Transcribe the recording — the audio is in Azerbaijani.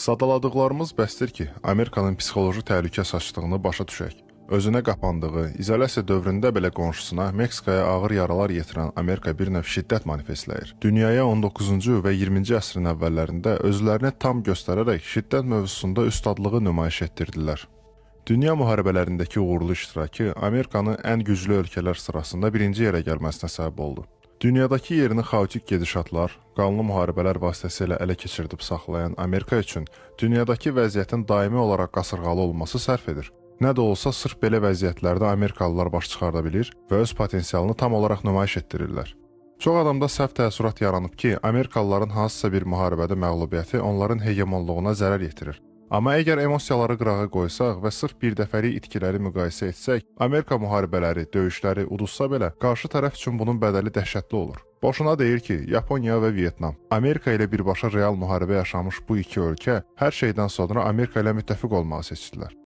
Sadaladıqlarımız bəsdir ki, Amerikanın psixoloji təhlükə saçdığını başa düşək. Özünə qapandığı, izolyasiya dövründə belə qonşusuna, Meksikaya ağır yaralar yetirən Amerika bir növ şiddət manifestləyir. Dünyaya 19-cu və 20-ci əsrin əvvəllərində özlərini tam göstərərək şiddət mövzusunda üstadlığı nümayiş etdirdilər. Dünya müharibələrindəki uğurlu iştirakı Amerikanı ən güclü ölkələr sırasında birinci yerə gəlməsinə səbəb oldu. Dünyadakı yerini xaotik gedişatlar, qanlı müharibələr vasitəsilə ələ keçirdib saxlayan Amerika üçün dünyadakı vəziyyətin daimi olaraq qasırğalı olması sərf edir. Nə də olsa sırf belə vəziyyətlərdə Amerikalılar baş çıxarda bilir və öz potensialını tam olaraq nümayiş etdirirlər. Çox adamda səhv təəssürat yaranıb ki, Amerikalıların hansısa bir müharibədə məğlubiyyəti onların hegemonluğuna zərər yetirir. Amma əgər emosiyaları qırağa qoysaq və sırf bir dəfəlik itkiləri müqayisə etsək, Amerika müharibələri, döyüşləri uduzsa belə, qarşı tərəf üçün bunun bədəli dəhşətli olur. Boşuna deyir ki, Yaponiya və Vyetnam Amerika ilə birbaşa real müharibə yaşamış bu iki ölkə hər şeydən sonra Amerika ilə müttəfiq olmağı seçdilər.